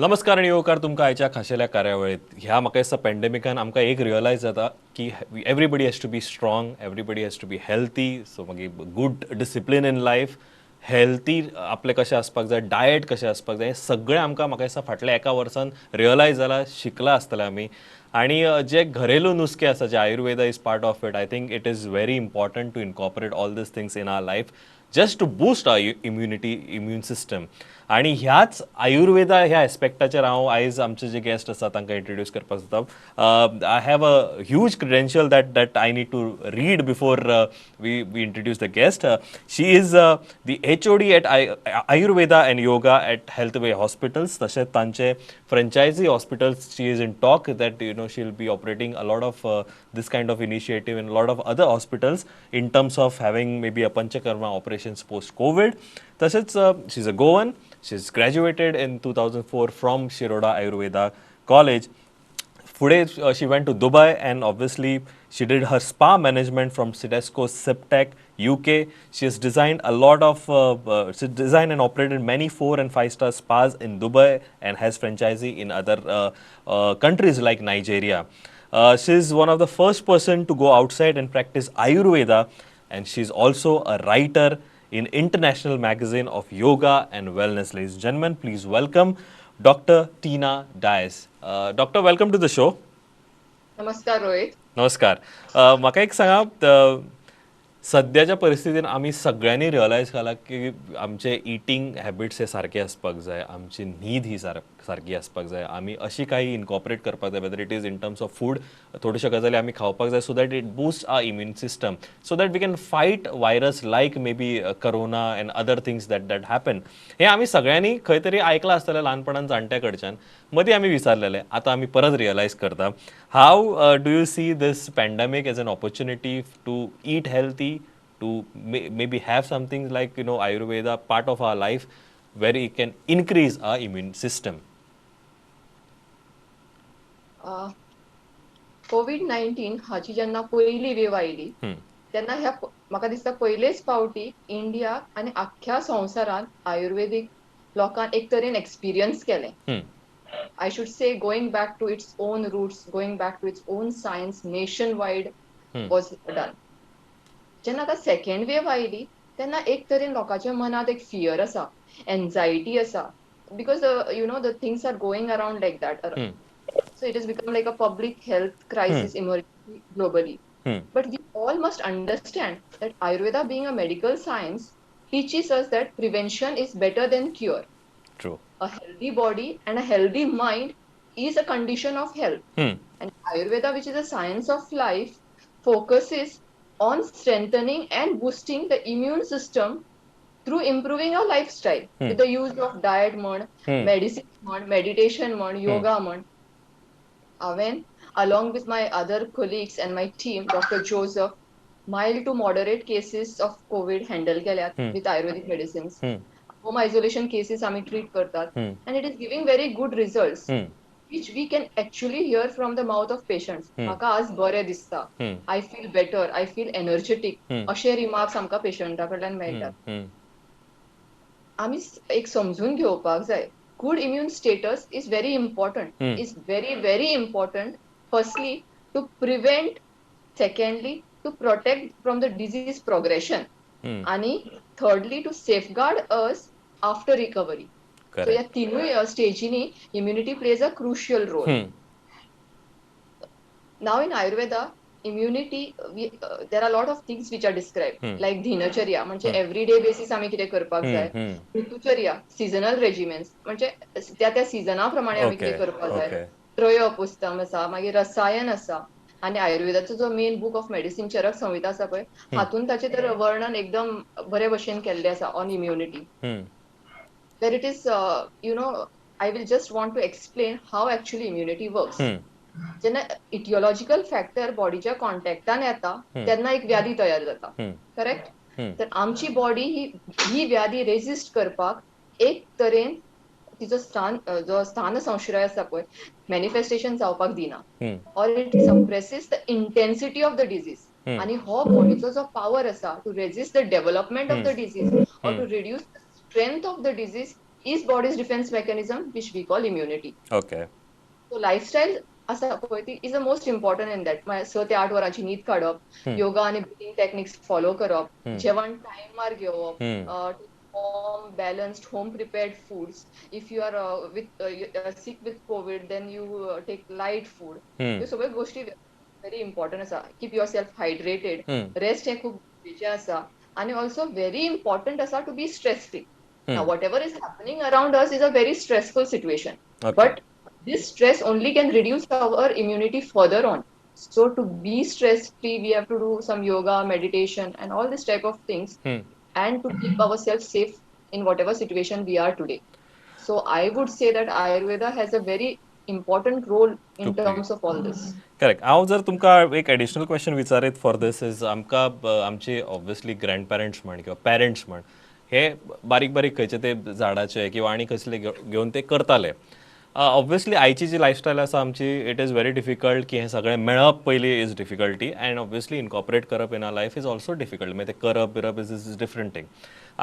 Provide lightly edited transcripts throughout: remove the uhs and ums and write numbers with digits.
नमस्कार आनी येवकार तुमकां आयच्या खाशेल्या कार्यावळीत. ह्या म्हाका दिसता पॅन्डेमिकान आमकां एक रियलायज जाता की everybody has to be strong, everybody has to be healthy. So मागीर good discipline in life, healthy आपलें कशें आसपाक जाय, डायट कशें आसपाक जाय, हें सगळें आमकां म्हाका दिसता फाटल्या एका वर्सान रियलायज जालां, शिकलां आसतलें आमी. आनी जे घरेलू नुस्के आसा, जे Ayurveda is part of it, I think it is very important to incorporate all these things in our life just to boost our immunity, immune system. आणि ह्याच आयुर्वेदा ह्या एस्पेक्टाचेर हांव आयज आमचे जे गेस्ट आसा तांकां इंट्रोड्यूस करपाक सोदता. I have a huge credential that I need to read before we introduce the guest. She is the HOD at Ayurveda and Yoga at Healthway Hospitals. तशेंच तांचे franchisee hospitals, she is in talk that she will be operating a lot of this kind of initiative in lot of other hospitals in terms of having maybe a panchakarma operations post COVID. तशेंच she is a Goan. She is graduated in 2004 from Shiroda Ayurveda College. फुडें she went to Dubai and obviously she did her spa management from CIDESCO SIPTEC, UK. She has designed a lot of, she designed and operated many 4 and 5 star spas in Dubai and has franchisee in other countries like Nigeria. She is one of the first person to go outside and practice Ayurveda, and she's also a writer in international magazine of yoga and wellness. Ladies and gentlemen, please welcome Dr. Tina Dias. Doctor, welcome to the show. नमस्कार रोहित. नमस्कार. म्हाका एक सांगा, सद्याच्या परिस्थितीन आमी सगळ्यांनी realise केला की आमचे इटींग हॅबिट्स हे सारके आसपाक जाय, आमची न्हीद ही सारकी आसपाक जाय, आमी अशी काही इनकॉपरेट करपाक जाय, whether it is in terms of food, थोड्योश्यो गजाली आमी खावपाक जाय so that it boost our immune system, so that we can fight virus like maybe corona and other things that happen. हे आमी सगळ्यांनी खंय तरी आयकलां आसतलें ल्हानपणान जाणट्या कडच्यान, मदीं आमी विसरलेले, आतां आमी परत रियलायज करता. How do you see this pandemic as an opportunity to eat healthy, to maybe have something like Ayurveda part of our life where it can increase our immune system? Covid 19 हाची जेन्ना पयली वेव आयली तेन्ना ह्या म्हाका दिसता पयलेच फावटी इंडियाक आनी आख्ख्या संवसारांत आयुर्वेदीक लोकांक एक तरेन एक्सपिरियन्स केलें. I should say, going back to its own roots, going back to its own science, nation wide was done. जेन्ना आतां सेकंड वेव आयली तेन्ना एक तरेन लोकांच्या मनांत एक फियर आसा, एन्जायटी आसा, because the things are going around like that. So it has become like a public health crisis emergency globally. But we all must understand that Ayurveda, being a medical science, teaches us that prevention is better than cure. True. A healthy body and a healthy mind is a condition of health. And Ayurveda, which is a science of life, focuses on strengthening and boosting the immune system through improving our lifestyle with the use of diet म्हण, medicine म्हण, meditation म्हण, yoga म्हण. हांवें along with my other colleagues and my team, Dr. Joseph, mild to moderate cases of COVID handle केल्यात with Ayurvedic medicines. Home isolation cases आमी treat करतात and it is giving very good results, which we can actually hear from the mouth of patients. म्हाका आज बरें दिसता, I feel better, I feel energetic, अशे remarks आमकां पेशंटा कडल्यान मेळटात. आमी एक समजून घेवपाक जाय, good immune status is very important, is very, very important, firstly to prevent, secondly to protect from the disease progression आणि thirdly to safeguard us after recovery. So Correct. ह्या तिनूय स्टेजींनी immunity plays a crucial role. Now in Ayurveda, immunity, there are a lot of things which are described, like दिनचर्या, म्हणजे everyday basis आमी कितें करपाक जाय, ऋतुचर्या, seasonal regiments, म्हणजे त्या त्या सिजना प्रमाणे आमी कितें करपाक जाय, त्रय पुस्तम आसा, मागीर रसायन आसा आनी आयुर्वेदाचो जो main book of medicine Charaka Samhita आसा पळय, हातून ताचें तर वर्णन एकदम बरे भशेन केल्लें आसा on immunity, where it is I will just want to explain how actually immunity works. जेन्ना इटिओलॉजिकल फॅक्टर बॉडीच्या कॉन्टॅक्टान येता तेन्ना एक व्याधी तयार जाता, करेक्ट? तर आमची बॉडी ही व्याधी रेजिस्ट करपाक एक तरेन तिचो स्थान, जो स्थान संश्रय आसा पळय, मॅनिफेस्टेशन जावपाक दिना or it suppresses the intensity of the disease. आणि हो बॉडीचो जो पावर आसा to resist the development of the disease or to reduce the strength of the disease is body's defense mechanism, which we call immunity. Okay. So lifestyle आसा पळय, ती is the most important in that. म्हळ्यार 6 ते 8 वरांची न्हीद काडप, योगा आनी breathing techniques follow करप, जेवण टायमार घेवप, warm, balanced, home prepared foods. If you are sick with COVID, then you take light food. ह्यो सगळ्यो गोष्टी व्हेरी इम्पॉर्टंट आसा. Keep yourself hydrated. Rest हें खूब गरजेचें आसा आनी ऑल्सो व्हेरी इम्पॉर्टंट आसा to be stress free. Whatever is happening around us is a very stressful situation, but this stress only can reduce our immunity further on. So to be stress free, we have to do some yoga, meditation and all this type of things and to keep ourselves safe in whatever situation we are today. So I would say that Ayurveda has a very important role in To play. Terms of all this. Correct. हांव जर तुमकां एक additional question विचारीत for this is, आमकां आमचे obviously grand parents म्हण किंवा parents म्हण, हे बारीक बारीक खंयचे ते झाडाचे किंवा आनी कसले घेवन ते करताले. ऑब्वियसली आयची जी लायफस्टायल आसा आमची, it is very difficult की हें सगळें मेळप पयलीं is difficulty and obviously incorporate करप in our life is also difficult. मागीर तें करप बिरप is different thing.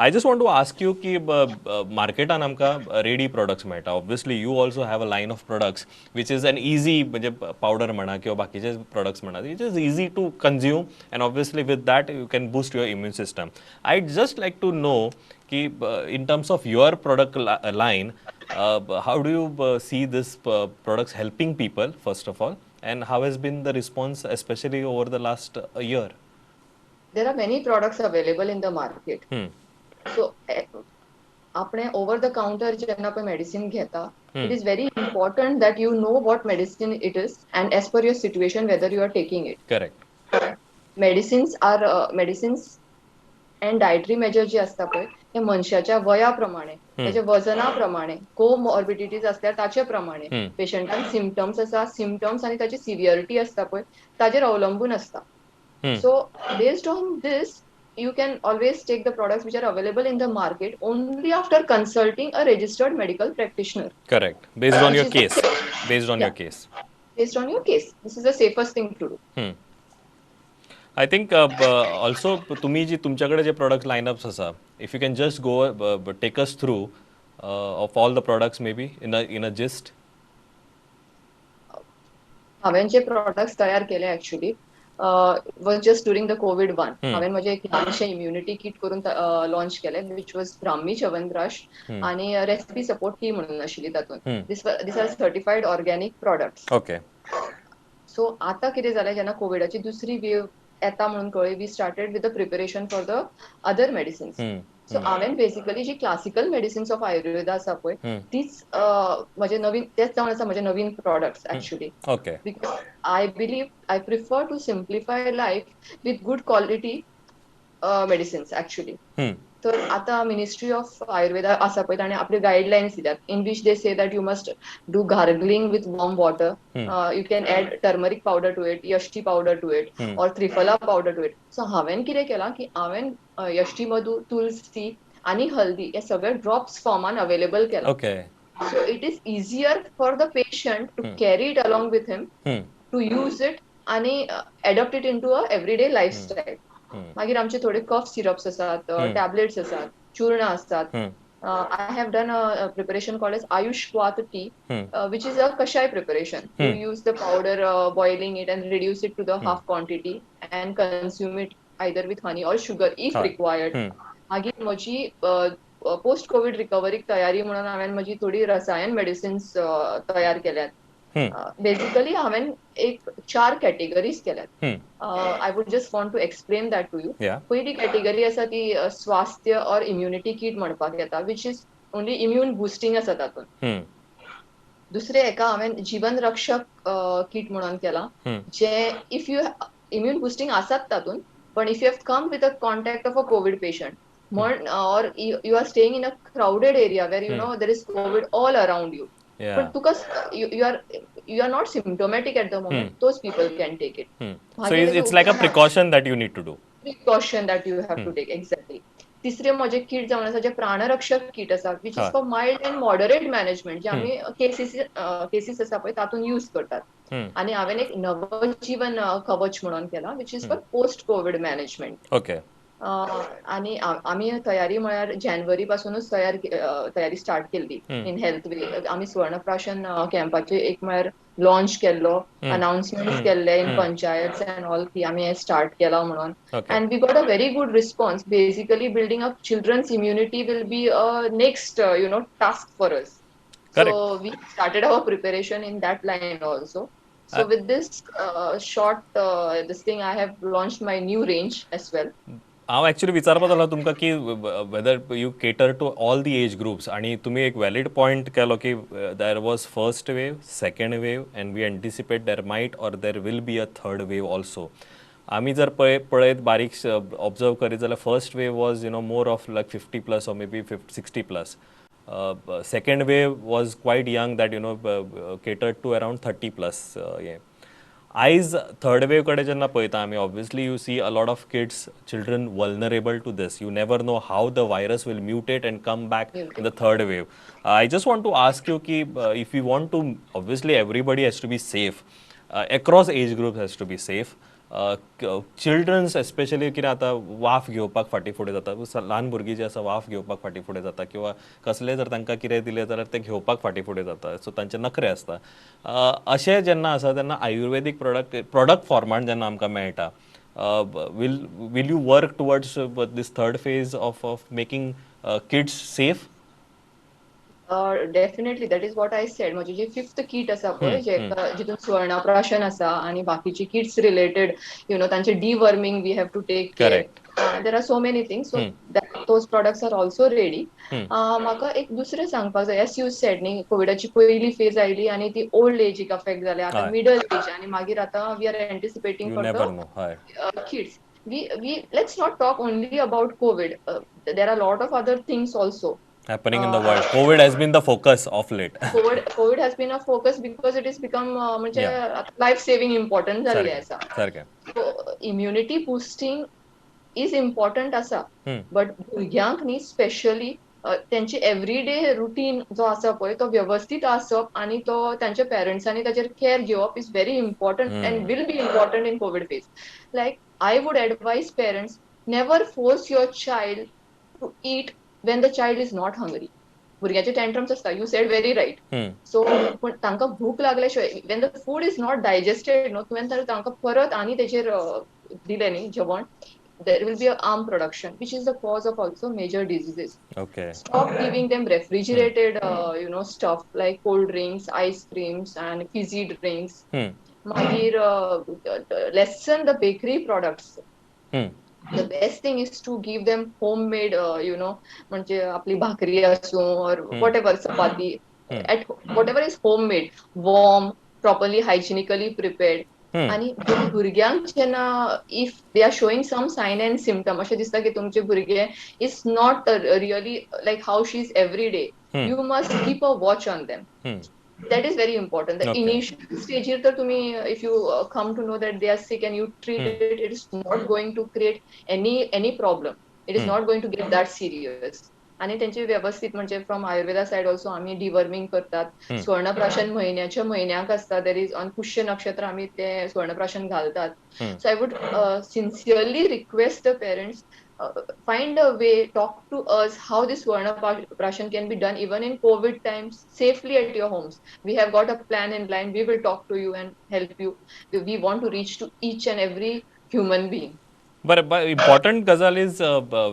I just want to ask you की मार्केटान आमकां रेडी प्रोडक्ट्स मेळटा. Obviously you also have a line of products which is an easy, म्हणजे powder म्हणा किंवा बाकीचे प्रोडक्ट्स म्हणा, which is easy to consume and obviously with that you can boost your immune system. I just like to know की in terms of your product line, how do you see this products helping people, first of all, and how has been the response, especially over the last year? There are many products available in the market. So આપણે over the counter જેના પર medicine घेता, it is very important that you know what medicine it is and as per your situation whether you are taking it. Correct. Medicines are medicines and dietary measure जे आसता पळय, ते मनशाच्या वया प्रमाणे, त्याच्या वजना प्रमाणे, कोमॉर्बिडिटीज आसल्यार ताचे प्रमाणे, पेशंटान सिमटम्स आसा, सिमटम्स आनी ताची सिवियरिटी आसता पळय, ताजेर अवलंबून आसता. So based on this, you can always take the products which are available in the market only after consulting a registered medical practitioner. Correct. Based on Which your is the case. Based on your case. Based on your case. This is the safest thing to do. I think also तुम्ही जी तुमच्याकडे जे product lineups आसा, if you can just go take us through of all the products, maybe in a gist. हांवें जे products तयार केले, actually was just during the COVID one. हांवें म्हजें एक ल्हानशें इम्युनिटी किट करून लॉन्च केलें, which was Brahmi chyawanprash आनी रेसिपी सपोर्ट टी म्हणून आशिल्ली तातूंत. This are certified organic products. Okay. So आतां कितें जालें, जेन्ना कोविडाची दुसरी वेव येता म्हणून कळ्ळी, we started with the preparation for the other medicines. So हांवें basically ji classical medicines of Ayurveda आसा पळय, तीच म्हजे नवीन, तेच जावन आसा म्हजे नवीन products actually, okay. Because I believe I prefer to simplify life with good quality medicines actually. तर आता मिनिस्ट्री ऑफ आयुर्वेदा आसा पळय, ताणें आपले गायडलायन्स दिल्यात in which they say that you must do gargling with warm water, you can add turmeric powder to it, yashti powder to it or triphala powder to it. So हांवें कितें केलां की हांवें यष्टी मधु, तुलसी आनी हल्दी हे सगळे ड्रॉप्स फॉर्मान अवेलेबल केलां. Okay. So it is easier for the patient to carry it along with him, to use it आणि adopt it into a everyday lifestyle. मागीर आमचे थोडे कफ सिरप्स आसात, टॅबलेट्स आसात, चूर्ण आसतात. I have done a preparation called as Ayush Kwath tea, which is a kashai preparation. You use the powder, boiling it and reduce it to the half quantity and consume it either with honey or sugar if हय. Required. मागीर म्हजी post Covid रिकवरीक तयारी म्हणून हांवें म्हजी थोडी रसायन medicines तयार केल्यात. बेसिकली हांवें एक चार कॅटेगरीज केल्यात. I would just want to explain that to you. पयली कॅटेगरी आसा ती स्वास्थ्य ऑर इम्युनिटी किट म्हणपाक येता, which is only immune boosting आसा तातूंत. दुसरें हेका हांवें जीवन रक्षक किट म्हणून केलां, जे if you immune boosting आसात तातूंत, पण if you have come with a contact of a COVID patient म्हण or you are staying in a crowded area where you know there is COVID all around you, पण तुका you are not symptomatic at the moment, those people can take it. So it's like a precaution that you need to do. Precaution that you have to take, exactly. तिसरे म्हजें किट जावन आसा, जे प्राणरक्षक किट आसा, which is for mild and moderate management, जे आमी cases आसा पळय तातूंत use करतात. आनी हांवें एक नवजीवन कवच म्हणून केला, which is for post COVID management. Okay. आनी आमी तयारी म्हळ्यार जानेवारी पासूनच तयारी स्टार्ट केल्ली इन हेल्थ वे. आमी सुवर्णप्राशन कॅम्पाचे एक म्हळ्यार लॉन्च केल्लो, अनाउन्समेंट केल्ले इन पंचायत अँड ऑल की आमी हे स्टार्ट केला म्हणून, and we got a very good response. Basically building up children's immunity will be a next task for us. So we started our preparation in that line also. So with this short this thing, I have launched my new range as well. हांव actually विचारपाक जालो तुमकां की whether you cater to all the age groups, आनी तुमी एक valid point केलो की there was first wave, second wave, and we anticipate there might or there will be a third wave also. आमी जर पळयत बारीक ऑब्जर्व करीत जाल्यार first wave was more of like 50 plus or maybe 60 plus. Second wave was quite young, that catered to around 30 plus. हें आयज third वेव कडेन जेन्ना पळयता आमी, obviously you see a lot of kids, children vulnerable to this. You never know how the virus will mutate and come back in the third wave. I just want to ask you की if you want to, obviously everybody has to be safe, across age group has to be safe, childrens especially. कितें आतां वाफ घेवपाक फाटीं फुडें जाता, ल्हान भुरगीं जीं आसा वाफ घेवपाक फाटीं फुडें जाता, किंवा कसलें जर तांकां कितें दिलें जाल्यार तें घेवपाक फाटीं फुडें जाता, सो तांचे नखरे आसता. अशें जेन्ना आसा तेन्ना आयुर्वेदीक प्रोडक्ट फॉर्मान जेन्ना आमकां मेळटा, will you work towards this third phase of making kids safe? Definitely, that is what I said. म्हजी जी फिफ्थ किट आसा पळय, जितून सुवर्णप्राशन आसा आनी बाकीची किड्स रिलेटेड तांचे deworming we have to take care, there are so many things, so those products are also ready. म्हाका एक दुसरें सांगपाक जाय, एस you said न्ही, कोविडाची पयली फेज आयली आनी ती ओल्ड एजीक अफेक्ट जाली, आतां मिडल एज आनी मागीर आतां we are anticipating for the kids. We let's not talk only about COVID, there are lot of other things also happening in the world. COVID has been the focus of late. COVID has been a focus because it has become म्हणजे life saving important जाल्लें आसा. So immunity boosting is important आसा, but भुरग्यांक न्ही specially त्यांची everyday routine जो आसा पळय तो व्यवस्थीत आसप आनी तो तांच्या पेरंट्सांनी ताचेर केअर घेवप is very important and will be important in COVID phase. Like I would advise parents, never force your child to eat when the child is not hungry. भुरग्याचे टँट्रम्स आसता, you said very right. So पूण तांकां भूक लागल्या शिवाय, when the food is not digested न्हू, तुवें तर तांकां परत आनी तेजेर दिलें न्ही जेवण, there will be a arm production, which is the cause of also major diseases. Stop giving them refrigerated stuff like cold drinks, ice creams and fizzy drinks. मागीर lessen the bakery products. The best thing is to give them homemade, म्हणजे आपली भाकरी आसूं or whatever, chapati, at whatever is homemade, warm, properly hygienically prepared. आनी भुरग्यांक जेन्ना if they are showing some sign and symptom, अशें दिसता की तुमचे भुरगे is not really like how she is every day, you must keep a watch on them. That is very important. The initial स्टेजीर तर तुम्ही if you come to know that they are sick and you treat it, it is not going to create any problem, it is not going to get that serious. आनी तेंचे व्यवस्थीत म्हणजे from Ayurveda side also आमी डिवर्मींग करतात, सुवर्णप्राशन म्हयन्याच्या म्हयन्याक आसता, there is on Pushya Nakshatra आमी ते सुवर्णप्राशन घालतात. So I would sincerely request the parents, find a way, talk to us how this Suvarnaprashan can be done even in COVID times safely at your homes. We have got a plan in line. We will talk to you and help you. We want to reach to each and every human being. But important gazal is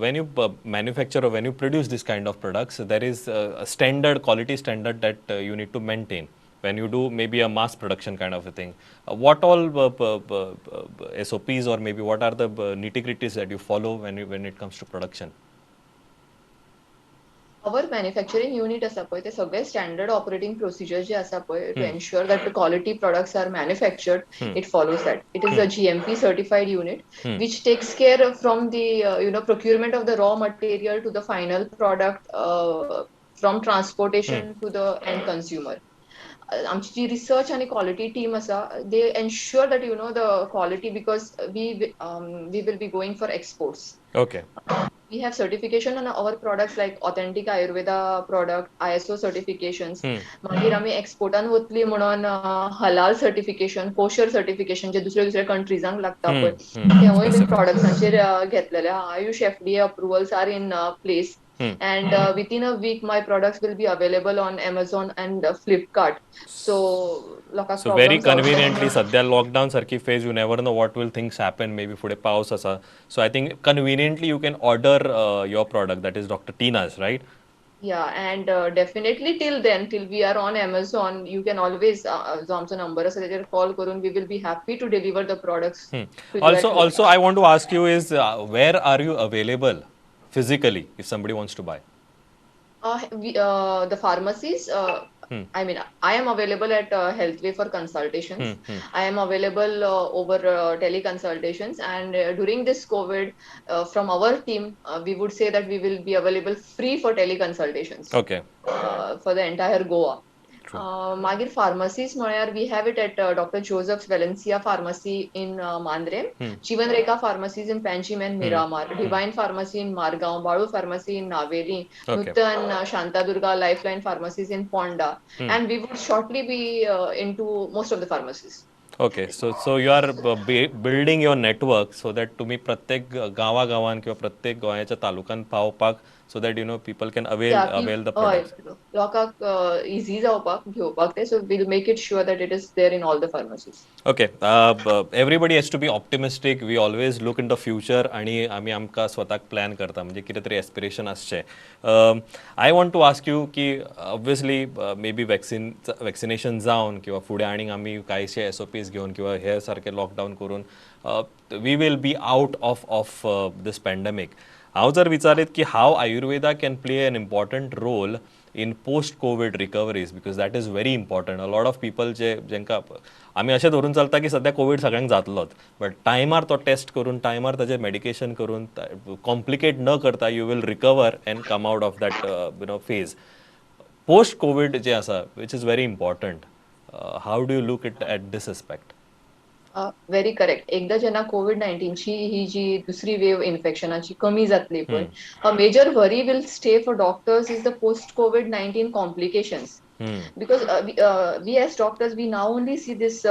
when you manufacture or when you produce this kind of products, there is a standard, quality standard that you need to maintain when you do maybe a mass production kind of a thing. What all SOPs or maybe what are the nitty-gritties that you follow when it comes to production? Our manufacturing unit आसा पळय, ते सगळे standard operating procedure जे आसा पळय to ensure that the quality products are manufactured, it follows that. It is a GMP certified unit which takes care from the procurement of the raw material to the final product, from transportation to the end consumer. आमची जी research आनी quality team आसा, they ensure that the quality, because we will be going for exports. Okay. We have certification on our products like authentic Ayurveda product, ISO certifications. मागीर आमी एक्सपोर्टान वतली म्हणून हलाल certification, kosher certification जे दुसऱ्या दुसऱ्या कंट्रीजांक लागता पळय, तेवूय बी प्रॉडक्ट्सांचेर घेतलेले. AYUSH FDA approvals are in place and within a week my products will be available on Amazon and Flipkart. So लोकांक सो व्हेरी problem जावचे कन्व्हिनियंटली ना. सध्या लॉकडावन सारकी phase, you never know what will things happen, maybe फुडें पावस आसा, so I think conveniently you can order your product, that is Doctor Tina's, right? Yeah, and definitely till then, till we are on Amazon, you can always जो आमचो number आसा तेजेर call करून we will be happy to deliver the products to you Also at home. Also I want to ask you is, where are you available physically if somebody wants to buy? The pharmacies, I mean, I am available at Healthway for consultations. I am available over teleconsultations. And during this COVID, from our team, we would say that we will be available free for teleconsultations for the entire Goa. मागीर pharmacies म्हळ्यार we have it at Doctor Joseph's Valencia Pharmacy in Mandrem, Jeevan Rekha Pharmacies in Panjim and Miramar, Divine Pharmacy in Margao, Balu Pharmacy in Navelim, Nutan, Shantadurga, Lifeline Pharmacies in Ponda, and we would shortly be into most of the pharmacies. Okay, so you are building your network so that तुम्ही प्रत्येक गांवा गांवान किंवा प्रत्येक गोंयाच्या तालुक्यान पावपाक, so that people can avail avail the products. लोकांक इझी जावपाक घेवपाक ते, so we'll make it sure that it is there in all the pharmacies. Okay, everybody has to be optimistic. We always look in the future आणि आमी आमकां स्वताक plan करता, म्हणजे कितें तरी एस्पिरेशन आसचें. I want to ask you की obviously may be vaccination जावन किंवा फुडें आनीक आमी कांयशे एसओपीज घेवन किंवा हे सारके लॉकडावन करून we will be out of this pandemic. हांव जर विचारीत की how Ayurveda can play an important role in post COVID recoveries, because that is very important. A lot of people जे जेंका आमी अशें धरून चलता की सद्या कोवीड सगळ्यांक जातलोच, बट टायमार तो टेस्ट करून, टायमार ताजें मेडिकेशन करून, कॉम्प्लिकेट न करता you will recover and come out of that phase. Post COVID जे आसा, which is very important, how do you look it at this aspect? Very correct. एकदा जेन्ना कोवीड नायन्टीनची ही जी दुसरी वेव इन्फेक्शनाची कमी जातली पळय, a major worry will stay for doctors is the post COVID-19 complications, because we as doctors, we now only see this,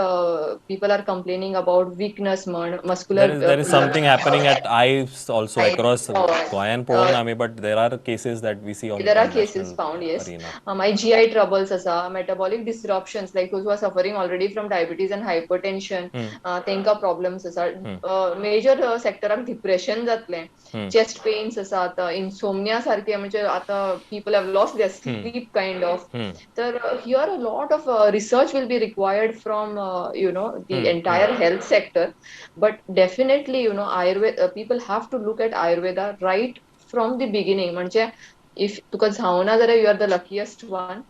people are complaining about weakness म्हण, muscular There is something happening at eyes also across गोंयान पळोवंक ना आमी, but there are cases that we see on There are cases found, yes. मागीर GI troubles आसा, metabolic disruptions, like those who are suffering already from diabetes and hypertension, तेंकां problems आसा. Major सेक्टराक depression जातलें, chest pens आसात, insomnia सारके, म्हणजे आतां people have lost their sleep kind of. तर here a lot of research will be required from the entire health sector, but definitely Ayurveda, people have to look at Ayurveda right from the beginning. म्हणजे if तुका जावना जाल्यार you are the luckiest one.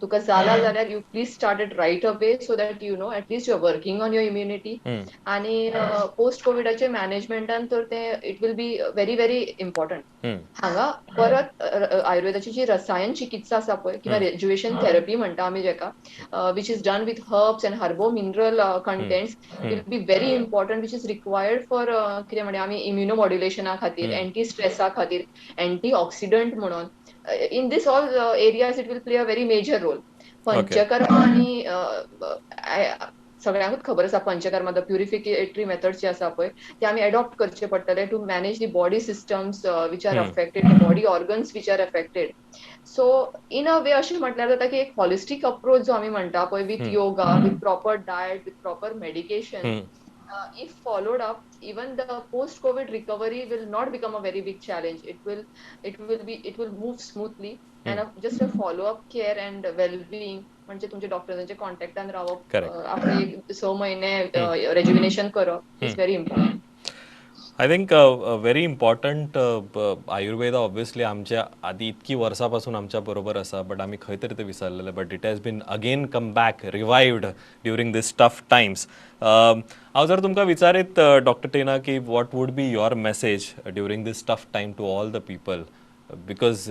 तुका जाला जाल्यार you please start it right away so that at least you are working on your immunity. आणि post कोविडाचे मॅनेजमेंटान तर ते it will be very very important. हांगा परत आयुर्वेदाची जी रसायन चिकित्सा आसा पळय किंवा रेज्युवेशन थेरपी म्हणटा आमी जेका, which is done with herbs and herbo mineral contents, will be very important, which is required for कितें म्हणया आमी, इम्युनोमॉड्युलेशना खातीर, एंटी स्ट्रेसा खातीर, एंटी ऑक्सिडंट म्हणून. In this all areas it will play a very major role. Panchakarma आणि सगळ्यांकूच खबर आसा, पंचकर्मा, the प्युरिफिकेटरी मेथड जे आसा पळय, ते आमी एडॉप्ट करचे पडटले to manage the body systems which are affected, body organs which are affected. So in a way अशें म्हटल्यार जाता की एक हॉलिस्टीक अप्रोच जो आमी म्हणटा पळय, with yoga, with proper diet, with proper medication, if followed up, even the post COVID recovery will not become a very big challenge. It will it will be it will move smoothly and just a follow up care and well being, म्हणजे तुमच्या डॉक्टरांच्या कॉन्टॅक्टान रावप, आपले एक 6 म्हयने रेज्युविनेशन करप is very important. I think very important. Ayurveda obviously आमच्या आदी इतकी वर्सां पासून आमच्या बरोबर आसा, बट आमी खंय तरी ते विसरलेले, but it has been again come back, revived during this tough times. हांव जर तुमकां विचारीत, डॉक्टर टिना, की what would be your message during this tough time to all the people? Because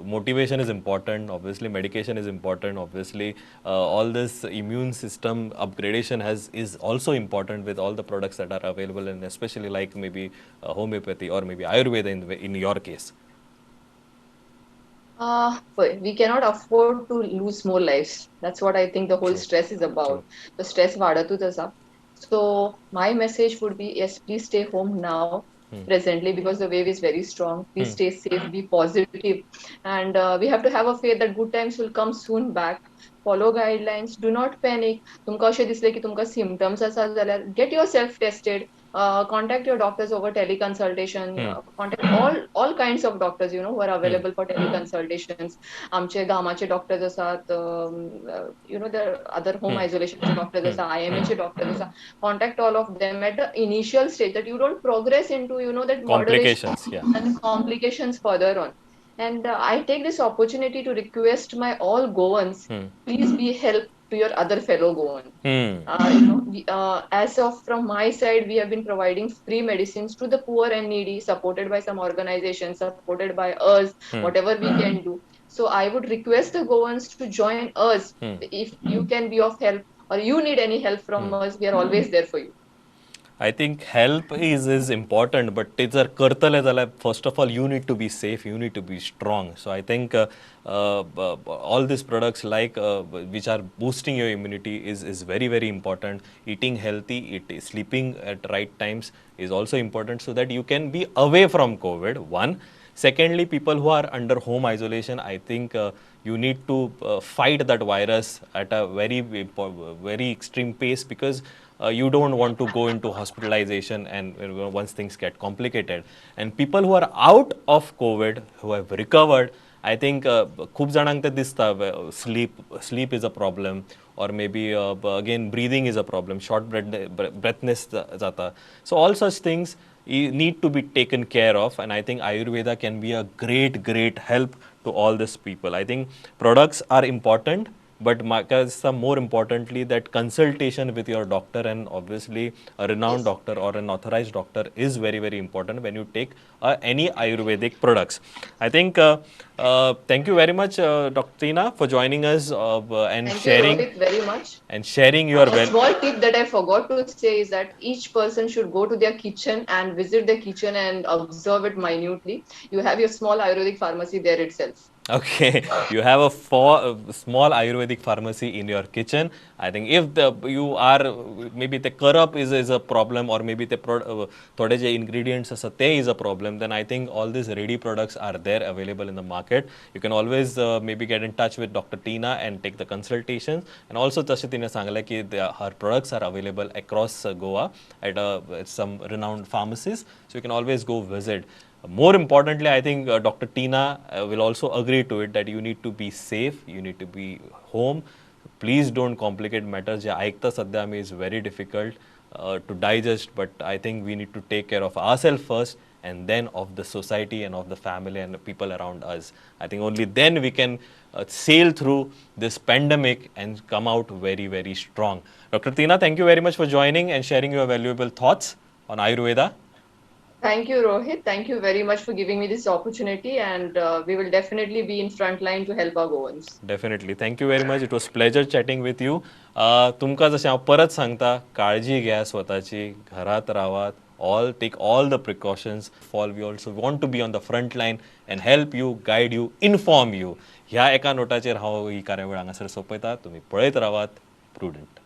motivation is important, obviously medication is important, obviously all this immune system upgradation has is also important with all the products that are available, and especially like maybe homeopathy or maybe Ayurveda in your case. पळय, we cannot afford to lose more lives. That's what I think the whole True. Stress is about. The stress वाडतूच आसा. So my message would be, yes, please stay home now, presently, because the wave is very strong. Please stay safe, be positive, and we have to have a faith that good times will come soon back. Follow guidelines, do not panic. तुमकां अशें दिसलें की तुमकां symptoms आसा जाल्यार get yourself tested, contact your doctors over teleconsultation, contact all kinds of doctors who are available for teleconsultations. आमचे गामाचे doctors आसात, the other home आयसोलेशनचे doctors आसा, आयएमएचे डॉक्टर्स आसा. Contact all of them at the initial stage, that you don't progress into that moderation Complications, yeah. and complications further on. And I take this opportunity to request my all Goans, please be help to your other fellow Goan. As of from my side, we have been providing free medicines to the poor and needy, supported by some organizations, supported by us, whatever we can do. So I would request the Goans to join us. If you can be of help or you need any help from us, we are always there for you. I think help is important, but ते जर करतले जाल्यार first of all you need to be safe, you need to be strong. So I think all these products like which are boosting your immunity is very, very important. Eating healthy, sleeping at right times is also important, so that you can be away from COVID, one. Secondly, people who are under home isolation, I think you need to fight that virus at a very, very extreme pace, because you don't want to go into hospitalization and once things get complicated. And people who are out of COVID, who have recovered, I think खूप जाणांक ते दिसता, sleep is a problem, or maybe again breathing is a problem, short breathness जाता. So all such things need to be taken care of, and I think Ayurveda can be a great, great help to all these people. I think products are important, but म्हाका दिसता more importantly that consultation with your doctor, and obviously a renowned doctor or an authorized doctor, is very, very important when you take any Ayurvedic products. I think thank you very much, Dr. Tina, for joining us and Thank sharing you, Rohit, very much. And sharing your A small tip that I forgot to say is that each person should go to their kitchen and visit the kitchen and observe it minutely. You have your small Ayurvedic pharmacy there itself. Okay, you have a small Ayurvedic pharmacy in your kitchen. I think if the you are maybe the करप is a problem, or maybe the थोडे जे ingredients आसा ते is a problem, then I think all these ready products are there available in the market. You can always maybe get in touch with Dr. Tina and take the consultations. And also तशें तिने सांगलें की her products are available across Goa at some renowned pharmacies. So you can always go visit. More importantly, I think Dr. Tina will also agree to it that you need to be safe, you need to be home. Please don't complicate matters. जे आयकता सध्या आमी is very difficult to digest, but I think we need to take care of ourselves first and then of the society and of the family and the people around us. I think only then we can sail through this pandemic and come out very, very strong. Dr. Tina, thank you very much for joining and sharing your valuable thoughts on Ayurveda. Thank you, Rohit. Thank you very much for giving me this opportunity, and we will definitely be in front line to help our Goans. Definitely. Thank you very much. It was pleasure chatting with you. तुमकां जशें हांव परत सांगता, काळजी घ्या स्वताची, घरात रावात, all take all the precautions. For we also want to be on the front line and help you, guide you, inform you. ह्या एका नोटाचेर हांव ही कार्यावळ हांगासर सोंपयता. तुमी पळयत रावात प्रुडंट.